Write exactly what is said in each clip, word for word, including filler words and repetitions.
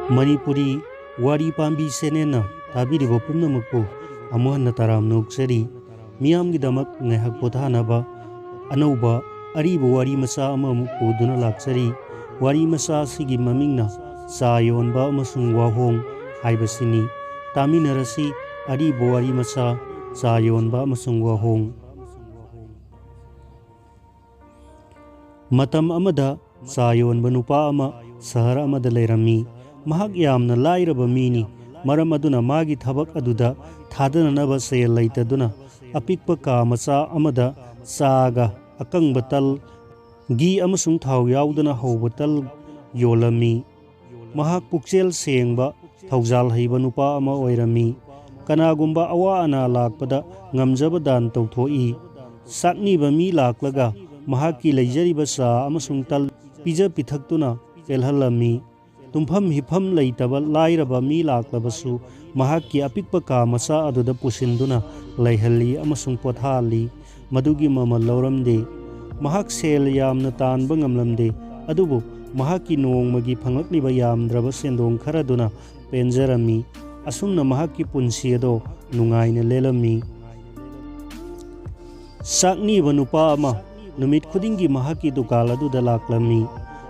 ꯃꯅꯤꯄꯨꯔꯤ ꯋꯥꯔꯤ ꯄꯥꯝꯕꯤ ꯆꯦꯅꯦꯜꯅ ꯇꯥꯕꯤꯔꯤꯕ ꯄꯨꯝꯅꯃꯛꯄꯨ ꯑꯃꯨꯛ ꯍꯟꯅ ꯇꯔꯥꯝꯅ ꯑꯣꯛꯆꯔꯤ꯫ ꯃꯤꯌꯥꯝꯒꯤꯗꯃꯛ ꯉꯥꯏꯍꯥꯛ ꯄꯣꯊꯥꯅꯕ ꯑꯅꯧꯕ ꯑꯔꯤꯕ ꯋꯥꯔꯤ ꯃꯆꯥ ꯑꯃꯃꯨꯛ ꯄꯨꯗꯨꯅ ꯂꯥꯛꯆꯔꯤ꯫ ꯋꯥꯔꯤ ꯃꯆꯥ ꯑꯁꯤꯒꯤ ꯃꯃꯤꯡꯅ ꯆꯥ ꯌꯣꯟꯕ ꯑꯃꯁꯨꯡ ꯋꯥꯍꯣꯡ ꯍꯥꯏꯕꯁꯤꯅꯤ꯫ ꯇꯥꯃꯤꯟꯅꯔꯁꯤ ꯑꯔꯤꯕ ꯋꯥꯔꯤ ꯃꯆꯥ, ꯆꯥ ꯌꯣꯟꯕ ꯑꯃꯁꯨꯡ ꯋꯥꯍꯣꯡ꯫ ꯃꯇꯝ ꯑꯃꯗ ꯆꯥ ꯌꯣꯟꯕ ꯅꯨꯄꯥ ꯑꯃ ꯁꯍꯔ ꯑꯃꯗ ꯂꯩꯔꯝꯃꯤ꯫ ꯃꯍꯥꯛ ꯌꯥꯝꯅ ꯂꯥꯏꯔꯕ ꯃꯤꯅꯤ꯫ ꯃꯔꯝ ꯑꯗꯨꯅ ꯃꯥꯒꯤ ꯊꯕꯛ ꯑꯗꯨꯗ ꯊꯥꯗꯅꯅꯕ ꯁꯦꯜ ꯂꯩꯇꯗꯨꯅ ꯑꯄꯤꯛꯄ ꯀꯥ ꯃꯆꯥ ꯑꯃꯗ ꯆꯥꯒ ꯑꯀꯪꯕ ꯇꯜ, ꯘꯤ ꯑꯃꯁꯨꯡ ꯊꯥꯎ ꯌꯥꯎꯗꯅ ꯍꯧꯕ ꯇꯜ ꯌꯣꯜꯂꯝꯃꯤ꯫ ꯃꯍꯥꯛ ꯄꯨꯛꯆꯦꯜ ꯁꯦꯡꯕ, ꯊꯧꯖꯥꯜ ꯍꯩꯕ ꯅꯨꯄꯥ ꯑꯃ ꯑꯣꯏꯔꯝꯃꯤ꯫ ꯀꯅꯥꯒꯨꯝꯕ ꯑꯋꯥ ꯑꯅꯥ ꯂꯥꯛꯄꯗ ꯉꯝꯖꯕ ꯗꯥꯟ ꯇꯧꯊꯣꯛꯏ꯫ ꯆꯥꯛꯅꯤꯕ ꯃꯤ ꯂꯥꯛꯂꯒ ꯃꯍꯥꯛꯀꯤ ꯂꯩꯖꯔꯤꯕ ꯆꯥ ꯑꯃꯁꯨꯡ ꯇꯜ ꯄꯤꯖ ꯄꯤꯊꯛꯇꯨꯅ ꯄꯦꯜꯍꯜꯂꯝꯃꯤ꯫ ꯇꯨꯝꯐꯝ ꯍꯤꯞꯐꯝ ꯂꯩꯇꯕ ꯂꯥꯏꯔꯕ ꯃꯤ ꯂꯥꯛꯂꯕꯁꯨ ꯃꯍꯥꯛꯀꯤ ꯑꯄꯤꯛꯄ ꯀꯥ ꯃꯆꯥ ꯑꯗꯨꯗ ꯄꯨꯁꯤꯟꯗꯨꯅ ꯂꯩꯍꯜꯂꯤ ꯑꯃꯁꯨꯡ ꯄꯣꯊꯥꯍꯜꯂꯤ꯫ ꯃꯗꯨꯒꯤ ꯃꯃꯜ ꯂꯧꯔꯝꯗꯦ꯫ ꯃꯍꯥꯛ ꯁꯦꯜ ꯌꯥꯝꯅ ꯇꯥꯟꯕ ꯉꯝꯂꯝꯗꯦ, ꯑꯗꯨꯕꯨ ꯃꯍꯥꯛꯀꯤ ꯅꯣꯡꯃꯒꯤ ꯐꯪꯂꯛꯂꯤꯕ ꯌꯥꯝꯗ꯭ꯔꯕ ꯁꯦꯟꯗꯣꯡ ꯈꯔꯗꯨꯅ ꯄꯦꯟꯖꯔꯝꯃꯤ꯫ ꯑꯁꯨꯝꯅ ꯃꯍꯥꯛꯀꯤ ꯄꯨꯟꯁꯤ ꯑꯗꯣ ꯅꯨꯡꯉꯥꯏꯅ ꯂꯦꯜꯂꯝꯃꯤ꯫ ꯆꯥꯛꯅꯤꯕ ꯅꯨꯄꯥ ꯑꯃ ꯅꯨꯃꯤꯠ ꯈꯨꯗꯤꯡꯒꯤ ꯃꯍꯥꯛꯀꯤ ꯗꯨꯀꯥꯟ ꯑꯗꯨꯗ ꯂꯥꯛꯂꯝꯃꯤ꯫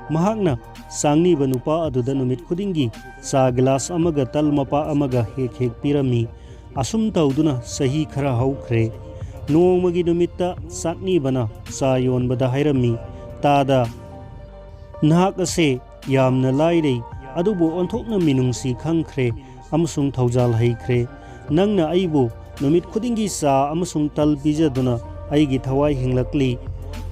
ꯃꯍꯥꯛꯅ ꯆꯥꯛꯅꯤꯕ ꯅꯨꯄꯥ ꯑꯗꯨꯗ ꯅꯨꯃꯤꯠ ꯈꯨꯗꯤꯡꯒꯤ ꯆꯥ ꯒꯤꯂꯥꯁ ꯑꯃꯒ ꯇꯜ ꯃꯄꯥꯛ ꯑꯃꯒ ꯍꯦꯛ ꯍꯦꯛ ꯄꯤꯔꯝꯃꯤ꯫ ꯑꯁꯨꯝ ꯇꯧꯗꯨꯅ ꯆꯍꯤ ꯈꯔ ꯍꯧꯈ꯭ꯔꯦ꯫ ꯅꯣꯡꯃꯒꯤ ꯅꯨꯃꯤꯠꯇ ꯆꯥꯛꯅꯤꯕꯅ ꯆꯥ ꯌꯣꯟꯕꯗ ꯍꯥꯏꯔꯝꯃꯤ, "ꯇꯥꯗ, ꯅꯍꯥꯛ ꯑꯁꯦ ꯌꯥꯝꯅ ꯂꯥꯏꯔꯩ, ꯑꯗꯨꯕꯨ ꯑꯣꯟꯊꯣꯛꯅ ꯃꯤꯅꯨꯡꯁꯤ ꯈꯪꯈ꯭ꯔꯦ ꯑꯃꯁꯨꯡ ꯊꯧꯖꯥꯜ ꯍꯩꯈ꯭ꯔꯦ꯫ ꯅꯪꯅ ꯑꯩꯕꯨ ꯅꯨꯃꯤꯠ ꯈꯨꯗꯤꯡꯒꯤ ꯆꯥ ꯑꯃꯁꯨꯡ ꯇꯜ ꯄꯤꯖꯗꯨꯅ ꯑꯩꯒꯤ ꯊꯋꯥꯏ ꯍꯤꯡꯂꯛꯂꯤ꯫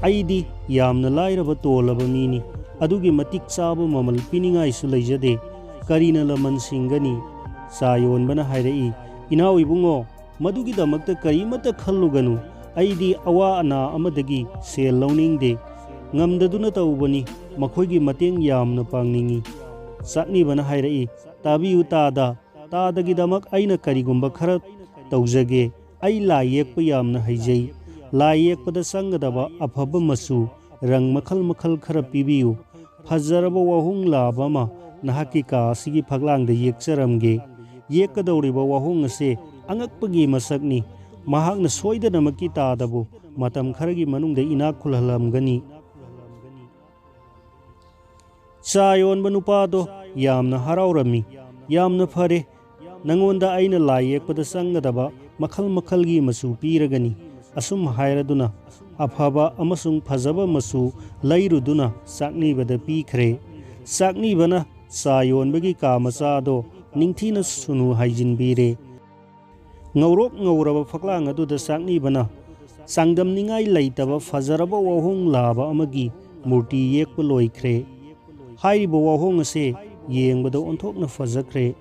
ꯑꯩꯗꯤ ꯌꯥꯝꯅ ꯂꯥꯏꯔꯕ ꯇꯣꯜꯂꯕ ꯃꯤꯅꯤ, ꯑꯗꯨꯒꯤ ꯃꯇꯤꯛ ꯆꯥꯕ ꯃꯃꯜ ꯄꯤꯅꯤꯡꯉꯥꯏꯁꯨ ꯂꯩꯖꯗꯦ꯫ ꯀꯔꯤꯅ ꯂꯃꯟ ꯁꯤꯡꯒꯅꯤ?" ꯆꯥ ꯌꯣꯟꯕꯅ ꯍꯥꯏꯔꯛꯏ, "ꯏꯅꯥꯎ ꯏꯕꯨꯡꯉꯣ, ꯃꯗꯨꯒꯤꯗꯃꯛꯇ ꯀꯔꯤꯃꯠꯇ ꯈꯜꯂꯨꯒꯅꯨ꯫ ꯑꯩꯗꯤ ꯑꯋꯥ ꯑꯅꯥ ꯑꯃꯗꯒꯤ ꯁꯦꯜ ꯂꯧꯅꯤꯡꯗꯦ꯫ ꯉꯝꯗꯗꯨꯅ ꯇꯧꯕꯅꯤ꯫ ꯃꯈꯣꯏꯒꯤ ꯃꯇꯦꯡ ꯌꯥꯝꯅ ꯄꯥꯡꯅꯤꯡꯏ꯫" ꯆꯥꯛꯅꯤꯕꯅ ꯍꯥꯏꯔꯛꯏ, "ꯇꯥꯕꯤꯌꯨ ꯇꯥꯗ, ꯇꯥꯗꯒꯤꯗꯃꯛ ꯑꯩꯅ ꯀꯔꯤꯒꯨꯝꯕ ꯈꯔ ꯇꯧꯖꯒꯦ꯫ ꯑꯩ ꯂꯥꯏ ꯌꯦꯛꯄ ꯌꯥꯝꯅ ꯍꯩꯖꯩ꯫ ꯂꯥꯏ ꯌꯦꯛꯄꯗ ꯆꯪꯒꯗꯕ ꯑꯐꯕ ꯃꯆꯨ, ꯔꯪ ꯃꯈꯜ ꯃꯈꯜ ꯈꯔ ꯄꯤꯕꯤꯌꯨ꯫ ꯐꯖꯔꯕ ꯋꯥꯍꯣꯡ ꯂꯥꯕ ꯑꯃ ꯅꯍꯥꯛꯀꯤ ꯀꯥ ꯑꯁꯤꯒꯤ ꯐꯛꯂꯥꯡꯗ ꯌꯦꯛꯆꯔꯝꯒꯦ꯫ ꯌꯦꯛꯀꯗꯧꯔꯤꯕ ꯋꯥꯍꯣꯡ ꯑꯁꯤ ꯑꯉꯛꯄꯒꯤ ꯃꯁꯛꯅꯤ꯫ ꯃꯍꯥꯛꯅ ꯁꯣꯏꯗꯅꯃꯛꯀꯤ ꯇꯥꯗꯕꯨ ꯃꯇꯝ ꯈꯔꯒꯤ ꯃꯅꯨꯡꯗ ꯏꯅꯥꯛ ꯈꯨꯜꯍꯜꯂꯝꯒꯅꯤ꯫ ꯆꯥ ꯌꯣꯟꯕ ꯅꯨꯄꯥꯗꯣ ꯌꯥꯝꯅ ꯍꯔꯥꯎꯔꯝꯃꯤ꯫ "ꯌꯥꯝꯅ ꯐꯔꯦ, ꯅꯉꯣꯟꯗ ꯑꯩꯅ ꯂꯥꯏ ꯌꯦꯛꯄꯗ ꯆꯪꯒꯗꯕ ꯃꯈꯜ ꯃꯈꯜꯒꯤ ꯃꯆꯨ ꯄꯤꯔꯒꯅꯤ"꯫ ꯑꯁꯨꯝ ꯍꯥꯏꯔꯗꯨꯅ ꯑꯐꯕ ꯑꯃꯁꯨꯡ ꯐꯖꯕ ꯃꯆꯨ ꯂꯩꯔꯨꯗꯨꯅ ꯆꯥꯛꯅꯤꯕꯗ ꯄꯤꯈ꯭ꯔꯦ꯫ ꯆꯥꯛꯅꯤꯕꯅ ꯆꯥ ꯌꯣꯟꯕꯒꯤ ꯀꯥ ꯃꯆꯥ ꯑꯗꯣ ꯅꯤꯡꯊꯤꯅ ꯁꯨꯅꯨ ꯍꯥꯏꯖꯤꯟꯕꯤꯔꯦ꯫ ꯉꯧꯔꯣꯛ ꯉꯧꯔꯕ ꯐꯛꯂꯥꯡ ꯑꯗꯨꯗ ꯆꯥꯛꯅꯤꯕꯅ ꯆꯥꯡꯗꯝꯅꯤꯡꯉꯥꯏ ꯂꯩꯇꯕ ꯐꯖꯔꯕ ꯋꯥꯍꯣꯡ ꯂꯥꯕ ꯑꯃꯒꯤ ꯃꯨꯔꯇꯤ ꯌꯦꯛꯄ ꯂꯣꯏꯈ꯭ꯔꯦ꯫ ꯍꯥꯏꯔꯤꯕ ꯋꯥꯍꯣꯡ ꯑꯁꯦ ꯌꯦꯡꯕꯗ ꯑꯣꯟꯊꯣꯛꯅ ꯐꯖꯈ꯭ꯔꯦ꯫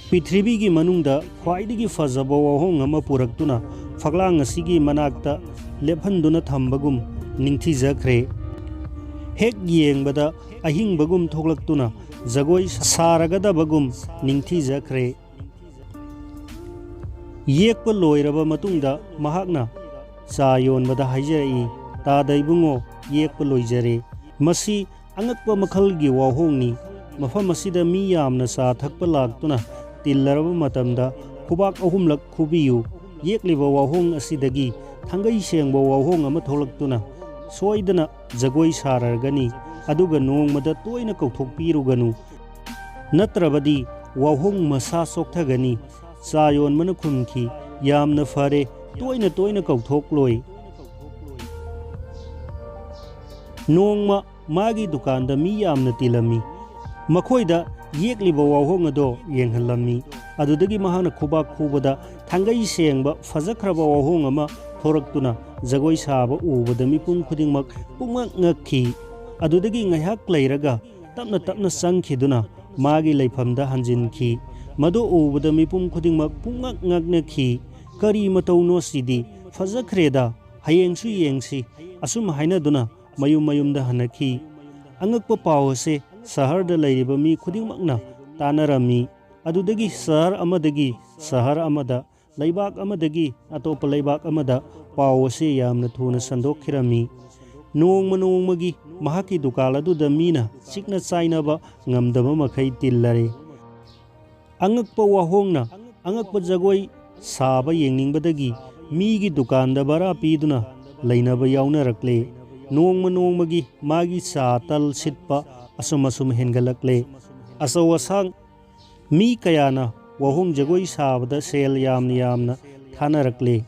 ꯄ꯭ꯔꯤꯊꯤꯕꯤꯒꯤ ꯃꯅꯨꯡꯗ ꯈ꯭ꯋꯥꯏꯗꯒꯤ ꯐꯖꯕ ꯋꯥꯍꯣꯡ ꯑꯃ ꯄꯨꯔꯛꯇꯨꯅ ꯐꯛꯂꯥꯡ ꯑꯁꯤꯒꯤ ꯃꯅꯥꯛꯇ ꯂꯦꯞꯍꯟꯗꯨꯅ ꯊꯝꯕꯒꯨꯝ ꯅꯤꯡꯊꯤꯖꯈ꯭ꯔꯦ꯫ ꯍꯦꯛ ꯌꯦꯡꯕꯗ ꯑꯍꯤꯡꯕꯒꯨꯝ ꯊꯣꯛꯂꯛꯇꯨꯅ ꯖꯒꯣꯏ ꯁꯥꯔꯒꯗꯕꯒꯨꯝ ꯅꯤꯡꯊꯤꯖꯈ꯭ꯔꯦ꯫ ꯌꯦꯛꯄ ꯂꯣꯏꯔꯕ ꯃꯇꯨꯡꯗ ꯃꯍꯥꯛꯅ ꯆꯥ ꯌꯣꯟꯕꯗ ꯍꯥꯏꯖꯔꯛꯏ, "ꯇꯥꯗ ꯏꯕꯨꯡꯉꯣ, ꯌꯦꯛꯄ ꯂꯣꯏꯖꯔꯦ꯫ ꯃꯁꯤ ꯑꯉꯛꯄ ꯃꯈꯜꯒꯤ ꯋꯥꯍꯣꯡꯅꯤ꯫ ꯃꯐꯝ ꯑꯁꯤꯗ ꯃꯤ ꯌꯥꯝꯅ ꯆꯥ ꯊꯛꯄ ꯂꯥꯛꯇꯨꯅ ꯇꯤꯜꯂꯔꯕ ꯃꯇꯝꯗ ꯈꯨꯕꯥꯛ ꯑꯍꯨꯝꯂꯛ ꯈꯨꯕꯤꯌꯨ꯫ ꯌꯦꯛꯂꯤꯕ ꯋꯥꯍꯣꯡ ꯑꯁꯤꯗꯒꯤ ꯊꯥꯡꯒꯩ ꯁꯦꯡꯕ ꯋꯥꯍꯣꯡ ꯑꯃ ꯊꯣꯛꯂꯛꯇꯨꯅ ꯁꯣꯏꯗꯅ ꯖꯒꯣꯏ ꯁꯥꯔꯒꯅꯤ, ꯑꯗꯨꯒ ꯅꯣꯡꯃꯗ ꯇꯣꯏꯅ ꯀꯧꯊꯣꯛꯄꯤꯔꯨꯒꯅꯨ, ꯅꯠꯇ꯭ꯔꯕꯗꯤ ꯋꯥꯍꯣꯡ ꯃꯁꯥ ꯆꯣꯛꯊꯒꯅꯤ"꯫ ꯆꯥ ꯌꯣꯟꯕꯅ ꯈꯨꯝꯈꯤ, "ꯌꯥꯝꯅ ꯐꯔꯦ, ꯇꯣꯏꯅ ꯇꯣꯏꯅ ꯀꯧꯊꯣꯛꯂꯣꯏ"꯫ ꯅꯣꯡꯃ ꯃꯥꯒꯤ ꯗꯨꯀꯥꯟꯗ ꯃꯤ ꯌꯥꯝꯅ ꯇꯤꯜꯂꯝꯃꯤ꯫ ꯃꯈꯣꯏꯗ ꯌꯦꯛꯂꯤꯕ ꯋꯥꯍꯣꯡ ꯑꯗꯣ ꯌꯦꯡꯍꯜꯂꯝꯃꯤ꯫ ꯑꯗꯨꯗꯒꯤ ꯃꯍꯥꯛꯅ ꯈꯨꯕꯥꯛ ꯈꯨꯕꯗ ꯊꯥꯡꯒꯩ ꯁꯦꯡꯕ ꯐꯖꯈ꯭ꯔꯕ ꯋꯥꯍꯣꯡ ꯑꯃ ꯊꯣꯔꯛꯇꯨꯅ ꯖꯒꯣꯏ ꯁꯥꯕ ꯎꯕꯗ ꯃꯤꯄꯨꯝ ꯈꯨꯗꯤꯡꯃꯛ ꯄꯨꯡꯉꯛ ꯉꯛꯈꯤ꯫ ꯑꯗꯨꯗꯒꯤ ꯉꯥꯏꯍꯥꯛ ꯂꯩꯔꯒ ꯇꯞꯅ ꯇꯞꯅ ꯆꯪꯈꯤꯗꯨꯅ ꯃꯥꯒꯤ ꯂꯩꯐꯝꯗ ꯍꯟꯖꯤꯟꯈꯤ꯫ ꯃꯗꯨ ꯎꯕꯗ ꯃꯤꯄꯨꯝ ꯈꯨꯗꯤꯡꯃꯛ ꯄꯨꯡꯉꯛ ꯉꯛꯅꯈꯤ꯫ "ꯀꯔꯤ ꯃꯇꯧꯅꯣ ꯁꯤꯗꯤ? ꯐꯖꯈ꯭ꯔꯦꯗ! ꯍꯌꯦꯡꯁꯨ ꯌꯦꯡꯁꯤ"꯫ ꯑꯁꯨꯝ ꯍꯥꯏꯅꯗꯨꯅ ꯃꯌꯨꯝ ꯃꯌꯨꯝꯗ ꯍꯟꯅꯈꯤ꯫ ꯑꯉꯛꯄ ꯄꯥꯎ ꯑꯁꯤ ꯁꯍꯔꯗ ꯂꯩꯔꯤꯕ ꯃꯤ ꯈꯨꯗꯤꯡꯃꯛꯅ ꯇꯥꯅꯔꯝꯃꯤ꯫ ꯑꯗꯨꯗꯒꯤ ꯁꯍꯔ ꯑꯃꯗꯒꯤ ꯁꯍꯔ ꯑꯃꯗ, ꯂꯩꯕꯥꯛ ꯑꯃꯗꯒꯤ ꯑꯇꯣꯞꯄ ꯂꯩꯕꯥꯛ ꯑꯃꯗ ꯄꯥꯎ ꯑꯁꯤ ꯌꯥꯝꯅ ꯊꯨꯅ ꯁꯟꯗꯣꯛꯈꯤꯔꯝꯃꯤ꯫ ꯅꯣꯡꯃ ꯅꯣꯡꯃꯒꯤ ꯃꯍꯥꯛꯀꯤ ꯗꯨꯀꯥꯟ ꯑꯗꯨꯗ ꯃꯤꯅ ꯆꯤꯛꯅ ꯆꯥꯏꯅꯕ ꯉꯝꯗꯕ ꯃꯈꯩ ꯇꯤꯜꯂꯔꯦ꯫ ꯑꯉꯛꯄ ꯋꯥꯍꯣꯡꯅ ꯑꯉꯛꯄ ꯖꯒꯣꯏ ꯁꯥꯕ ꯌꯦꯡꯅꯤꯡꯕꯗꯒꯤ ꯃꯤꯒꯤ ꯗꯨꯀꯥꯟꯗ ꯚꯔꯥ ꯄꯤꯗꯨꯅ ꯂꯩꯅꯕ ꯌꯥꯎꯅꯔꯛꯂꯦ꯫ ꯅꯣꯡꯃ ꯅꯣꯡꯃꯒꯤ ꯃꯥꯒꯤ ꯆꯥ ꯇꯜ ꯁꯤꯠꯄ ꯑꯁꯨꯝ ꯑꯁꯨꯝ ꯍꯦꯟꯒꯠꯂꯛꯂꯦ꯫ ꯑꯆꯧ ꯑꯁꯥꯡ ꯃꯤ ꯀꯌꯥꯅ ꯋꯥꯍꯣꯡ ꯖꯒꯣꯏ ꯁꯥꯕꯗ ꯁꯦꯜ ꯌꯥꯝꯅ ꯌꯥꯝꯅ ꯊꯥꯅꯔꯛꯂꯦ꯫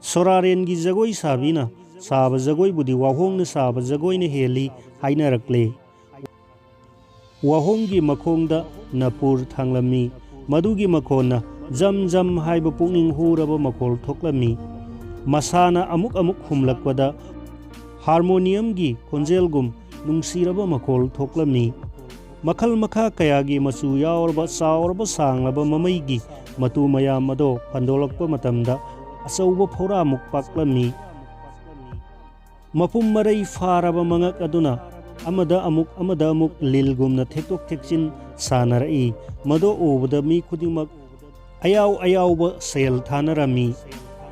ꯁꯣꯔꯥꯔꯦꯟꯒꯤ ꯖꯒꯣꯏ ꯁꯥꯕꯤꯅ ꯁꯥꯕ ꯖꯒꯣꯏꯕꯨꯗꯤ ꯋꯥꯍꯣꯡꯅ ꯁꯥꯕ ꯖꯒꯣꯏꯅ ꯍꯦꯜꯂꯤ ꯍꯥꯏꯅꯔꯛꯂꯦ꯫ ꯋꯥꯍꯣꯡꯒꯤ ꯃꯈꯣꯡꯗ ꯅꯄꯨꯔ ꯊꯥꯡꯂꯝꯃꯤ꯫ ꯃꯗꯨꯒꯤ ꯃꯈꯣꯟꯅ ꯖꯝ ꯖꯝ ꯍꯥꯏꯕ ꯄꯨꯛꯅꯤꯡ ꯍꯨꯔꯕ ꯃꯈꯣꯜ ꯊꯣꯛꯂꯝꯃꯤ꯫ ꯃꯁꯥꯅ ꯑꯃꯨꯛ ꯑꯃꯨꯛ ꯍꯨꯝꯂꯛꯄꯗ ꯍꯥꯔꯃꯣꯅꯤꯌꯝꯒꯤ ꯈꯣꯟꯖꯦꯜꯒꯨꯝ ꯅꯨꯡꯁꯤꯔꯕ ꯃꯈꯣꯜ ꯊꯣꯛꯂꯝꯃꯤ꯫ ꯃꯈꯜ ꯃꯈꯥ ꯀꯌꯥꯒꯤ ꯃꯆꯨ ꯌꯥꯎꯔꯕ ꯆꯥꯎꯔꯕ ꯁꯥꯡꯂꯕ ꯃꯃꯩꯒꯤ ꯃꯇꯨ ꯃꯌꯥꯝ ꯑꯗꯣ ꯐꯟꯗꯣꯛꯂꯛꯄ ꯃꯇꯝꯗ ꯑꯆꯧꯕ ꯐꯧꯔꯥꯃꯨꯛ ꯄꯥꯛꯂꯝꯃꯤ꯫ ꯃꯄꯨꯝ ꯃꯔꯩ ꯐꯥꯔꯕ ꯃꯉꯛ ꯑꯗꯨꯅ ꯑꯃꯗ ꯑꯃꯨꯛ ꯑꯃꯗ ꯑꯃꯨꯛ ꯂꯤꯜꯒꯨꯝꯅ ꯊꯦꯛꯇꯣꯛ ꯊꯦꯛꯆꯤꯟ ꯁꯥꯟꯅꯔꯛꯏ꯫ ꯃꯗꯨ ꯎꯕꯗ ꯃꯤ ꯈꯨꯗꯤꯡꯃꯛ ꯑꯌꯥꯎ ꯑꯌꯥꯎꯕ ꯁꯦꯜ ꯊꯥꯅꯔꯝꯃꯤ꯫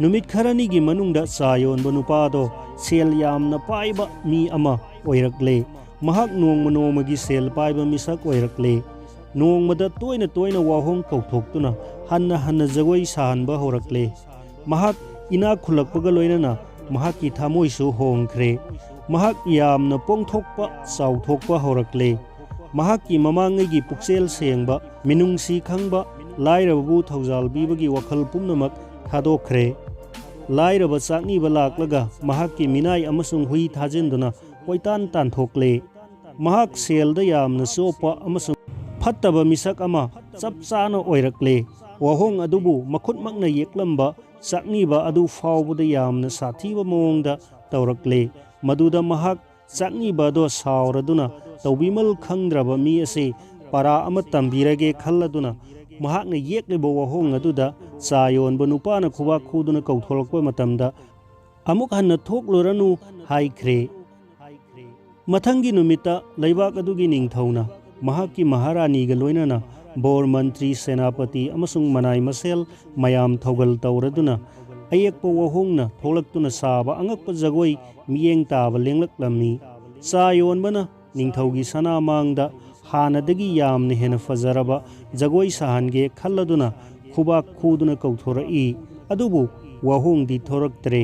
ꯅꯨꯃꯤꯠ ꯈꯔꯅꯤꯒꯤ ꯃꯅꯨꯡꯗ ꯆꯥ ꯌꯣꯟꯕ ꯅꯨꯄꯥꯗꯣ ꯁꯦꯜ ꯌꯥꯝꯅ ꯄꯥꯏꯕ ꯃꯤ ꯑꯃ ꯑꯣꯏꯔꯛꯂꯦ꯫ ꯃꯍꯥꯛ ꯅꯣꯡꯃ ꯅꯣꯡꯃꯒꯤ ꯁꯦꯜ ꯄꯥꯏꯕ ꯃꯤꯁꯛ ꯑꯣꯏꯔꯛꯂꯦ꯫ ꯅꯣꯡꯃꯗ ꯇꯣꯏꯅ ꯇꯣꯏꯅ ꯋꯥꯍꯣꯡ ꯀꯧꯊꯣꯛꯇꯨꯅ ꯍꯟꯅ ꯍꯟꯅ ꯖꯒꯣꯏ ꯁꯥꯍꯟꯕ ꯍꯧꯔꯛꯂꯦ꯫ ꯃꯍꯥꯛ ꯏꯅꯥꯛ ꯈꯨꯜꯂꯛꯄꯒ ꯂꯣꯏꯅꯅ ꯃꯍꯥꯛꯀꯤ ꯊꯃꯣꯏꯁꯨ ꯍꯣꯡꯈ꯭ꯔꯦ꯫ ꯃꯍꯥꯛ ꯌꯥꯝꯅ ꯄꯣꯡꯊꯣꯛꯄ, ꯆꯥꯎꯊꯣꯛꯄ ꯍꯧꯔꯛꯂꯦ꯫ ꯃꯍꯥꯛꯀꯤ ꯃꯃꯥꯡꯉꯩꯒꯤ ꯄꯨꯛꯆꯦꯜ ꯁꯦꯡꯕ, ꯃꯤꯅꯨꯡꯁꯤ ꯈꯪꯕ, ꯂꯥꯏꯔꯕꯕꯨ ꯊꯧꯖꯥꯜ ꯄꯤꯕꯒꯤ ꯋꯥꯈꯜ ꯄꯨꯝꯅꯃꯛ ꯊꯥꯗꯣꯛꯈ꯭ꯔꯦ꯫ ꯂꯥꯏꯔꯕ ꯆꯥꯛꯅꯤꯕ ꯂꯥꯛꯂꯒ ꯃꯍꯥꯛꯀꯤ ꯃꯤꯅꯥꯏ ꯑꯃꯁꯨꯡ ꯍꯨꯏ ꯊꯥꯖꯤꯟꯗꯨꯅ ꯀꯣꯏꯇꯥꯟ ꯇꯥꯟꯊꯣꯛꯂꯦ꯫ ꯃꯍꯥꯛ ꯁꯦꯜꯗ ꯌꯥꯝꯅ ꯆꯣꯞꯄ ꯑꯃꯁꯨꯡ ꯐꯠꯇꯕ ꯃꯤꯁꯛ ꯑꯃ ꯆꯞ ꯆꯥꯅ ꯑꯣꯏꯔꯛꯂꯦ꯫ ꯋꯥꯍꯣꯡ ꯑꯗꯨꯕꯨ ꯃꯈꯨꯠꯃꯛꯅ ꯌꯦꯛꯂꯝꯕ ꯆꯥꯛꯅꯤꯕ ꯑꯗꯨ ꯐꯥꯎꯕꯗ ꯌꯥꯝꯅ ꯁꯥꯊꯤꯕ ꯃꯑꯣꯡꯗ ꯇꯧꯔꯛꯂꯦ꯫ ꯃꯗꯨꯗ ꯃꯍꯥꯛ ꯆꯥꯛꯅꯤꯕ ꯑꯗꯣ ꯁꯥꯎꯔꯗꯨꯅ ꯇꯧꯕꯤꯃꯜ ꯈꯪꯗ꯭ꯔꯕ ꯃꯤ ꯑꯁꯤ ꯄꯔꯥ ꯑꯃ ꯇꯝꯕꯤꯔꯒꯦ ꯈꯜꯂꯗꯨꯅ ꯃꯍꯥꯛꯅ ꯌꯦꯛꯂꯤꯕ ꯋꯥꯍꯣꯡ ꯑꯗꯨꯗ ꯆꯥ ꯌꯣꯟꯕ ꯅꯨꯄꯥꯅ ꯈꯨꯕꯥꯛ ꯈꯨꯗꯨꯅ ꯀꯧꯊꯣꯔꯛꯄ ꯃꯇꯝꯗ, "ꯑꯃꯨꯛ ꯍꯟꯅ ꯊꯣꯛꯂꯨꯔꯅꯨ" ꯍꯥꯏꯈ꯭ꯔꯦ꯫ ꯃꯊꯪꯒꯤ ꯅꯨꯃꯤꯠꯇ ꯂꯩꯕꯥꯛ ꯑꯗꯨꯒꯤ ꯅꯤꯡꯊꯧꯅ ꯃꯍꯥꯛꯀꯤ ꯃꯍꯥꯔꯥꯅꯤꯒ ꯂꯣꯏꯅꯅ ꯕꯣꯔ ꯃꯟꯇ꯭ꯔꯤ, ꯁꯦꯅꯥꯄꯇꯤ ꯑꯃꯁꯨꯡ ꯃꯅꯥꯏ ꯃꯁꯦꯜ ꯃꯌꯥꯝ ꯊꯧꯒꯜ ꯇꯧꯔꯗꯨꯅ ꯑꯌꯦꯛꯄ ꯋꯥꯍꯣꯡꯅ ꯊꯣꯛꯂꯛꯇꯨꯅ ꯁꯥꯕ ꯑꯉꯛꯄ ꯖꯒꯣꯏ ꯃꯤꯠꯌꯦꯡ ꯇꯥꯕ ꯂꯦꯡꯂꯛꯂꯝꯃꯤ꯫ ꯆꯥ ꯌꯣꯟꯕꯅ ꯅꯤꯡꯊꯧꯒꯤ ꯁꯅꯥ ꯃꯥꯡꯗ ꯍꯥꯟꯅꯗꯒꯤ ꯌꯥꯝꯅ ꯍꯦꯟꯅ ꯐꯖꯔꯕ ꯖꯒꯣꯏ ꯁꯥꯍꯟꯒꯦ ꯈꯜꯂꯗꯨꯅ ꯈꯨꯕꯥꯛ ꯈꯨꯗꯨꯅ ꯀꯧꯊꯣꯔꯛꯏ꯫ ꯑꯗꯨꯕꯨ ꯋꯥꯍꯣꯡꯗꯤ ꯊꯣꯔꯛꯇ꯭ꯔꯦ꯫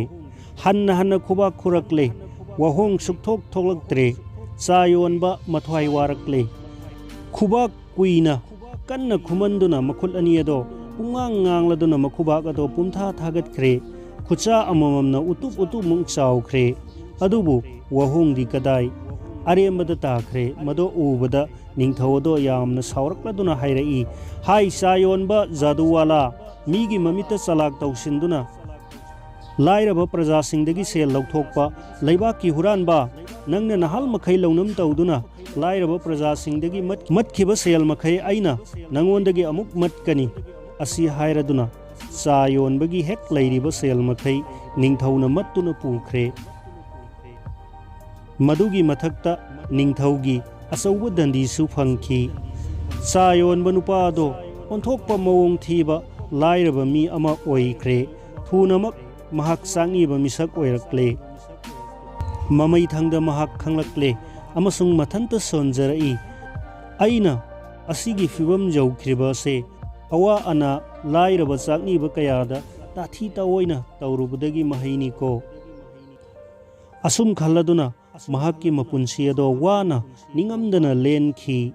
ꯍꯟꯅ ꯍꯟꯅ ꯈꯨꯕꯥꯛ ꯈꯨꯔꯛꯂꯦ꯫ ꯋꯥꯍꯣꯡ ꯁꯨꯛꯊꯣꯛ ꯊꯣꯛꯂꯛꯇ꯭ꯔꯦ꯫ ꯆꯥ ꯌꯣꯟꯕ ꯃꯊ꯭ꯋꯥꯏ ꯋꯥꯔꯛꯂꯦ꯫ ꯈꯨꯕꯥꯛ ꯀꯨꯏꯅ ꯀꯟꯅ ꯈꯨꯃꯟꯗꯨꯅ ꯃꯈꯨꯠ ꯑꯅꯤ ꯑꯗꯣ ꯄꯨꯡꯉꯥꯡ ꯉꯥꯡꯂꯗꯨꯅ ꯃꯈꯨꯕꯥꯛ ꯑꯗꯣ ꯄꯨꯝꯊꯥ ꯊꯥꯒꯠꯈ꯭ꯔꯦ꯫ ꯈꯨꯠꯁꯥ ꯑꯃꯃꯝꯅ ꯎꯇꯨꯞ ꯎꯇꯨꯞꯃꯨꯛ ꯆꯥꯎꯈ꯭ꯔꯦ꯫ ꯑꯗꯨꯕꯨ ꯋꯥꯍꯣꯡꯗꯤ ꯀꯗꯥꯏ? ꯑꯔꯦꯝꯕꯗ ꯇꯥꯈ꯭ꯔꯦ꯫ ꯃꯗꯣ ꯎꯕꯗ ꯅꯤꯡꯊꯧ ꯑꯗꯣ ꯌꯥꯝꯅ ꯁꯥꯎꯔꯛꯂꯗꯨꯅ ꯍꯥꯏꯔꯛꯏ, "ꯍꯥꯏ ꯆꯥ ꯌꯣꯟꯕ ꯖꯥꯗꯨꯋꯥꯂꯥ, ꯃꯤꯒꯤ ꯃꯃꯤꯠꯇ ꯆꯂꯥꯛ ꯇꯧꯁꯤꯟꯗꯨꯅ ꯂꯥꯏꯔꯕ ꯄ꯭ꯔꯖꯥꯁꯤꯡꯗꯒꯤ ꯁꯦꯜ ꯂꯧꯊꯣꯛꯄ ꯂꯩꯕꯥꯛꯀꯤ ꯍꯨꯔꯥꯟꯕ, ꯅꯪꯅ ꯅꯍꯥꯜ ꯃꯈꯩ ꯂꯧꯅꯝ ꯇꯧꯗꯨꯅ ꯂꯥꯏꯔꯕ ꯄ꯭ꯔꯖꯥꯁꯤꯡꯗꯒꯤ ꯃꯠ-, ꯃꯠꯈꯤꯕ ꯁꯦꯜ ꯃꯈꯩ ꯑꯩꯅ ꯅꯪꯉꯣꯟꯗꯒꯤ ꯑꯃꯨꯛ ꯃꯠꯀꯅꯤ" ꯑꯁꯤ ꯍꯥꯏꯔꯗꯨꯅ ꯆꯥ ꯌꯣꯟꯕꯒꯤ ꯍꯦꯛ ꯂꯩꯔꯤꯕ ꯁꯦꯜ ꯃꯈꯩ ꯅꯤꯡꯊꯧꯅ ꯃꯠꯇꯨꯅ ꯄꯨꯈ꯭ꯔꯦ꯫ ꯃꯗꯨꯒꯤ ꯃꯊꯛꯇ ꯅꯤꯡꯊꯧꯒꯤ ꯑꯆꯧꯕ ꯗꯟꯗꯤꯁꯨ ꯐꯪꯈꯤ꯫ ꯆꯥ ꯌꯣꯟꯕ ꯅꯨꯄꯥ ꯑꯗꯣ ꯑꯣꯟꯊꯣꯛꯄ ꯃꯑꯣꯡ ꯊꯤꯕ ꯂꯥꯏꯔꯕ ꯃꯤ ꯑꯃ ꯑꯣꯏꯈ꯭ꯔꯦ꯫ ꯊꯨꯅꯃꯛ ꯃꯍꯥꯛ ꯆꯥꯛꯅꯤꯕ ꯃꯤꯁꯛ ꯑꯣꯏꯔꯛꯂꯦ꯫ ꯃꯃꯩ ꯊꯪꯗ ꯃꯍꯥꯛ ꯈꯪꯂꯛꯂꯦ ꯑꯃꯁꯨꯡ ꯃꯊꯟꯇ ꯁꯣꯟꯖꯔꯛꯏ, "ꯑꯩꯅ ꯑꯁꯤꯒꯤ ꯐꯤꯕꯝ ꯌꯧꯈ꯭ꯔꯤꯕ ꯑꯁꯦ ꯑꯋꯥ ꯑꯅꯥ ꯂꯥꯏꯔꯕ ꯆꯥꯛꯅꯤꯕ ꯀꯌꯥꯗ ꯇꯥꯊꯤ ꯇꯥꯑꯣꯏꯅ ꯇꯧꯔꯨꯕꯗꯒꯤ ꯃꯍꯩꯅꯤꯀꯣ"꯫ ꯑꯁꯨꯝ ꯈꯜꯂꯗꯨꯅ ꯃꯍꯥꯛꯀꯤ ꯃꯄꯨꯟꯁꯤ ꯑꯗꯣ ꯋꯥꯅ ꯅꯤꯡꯉꯝꯗꯅ ꯂꯦꯟꯈꯤ꯫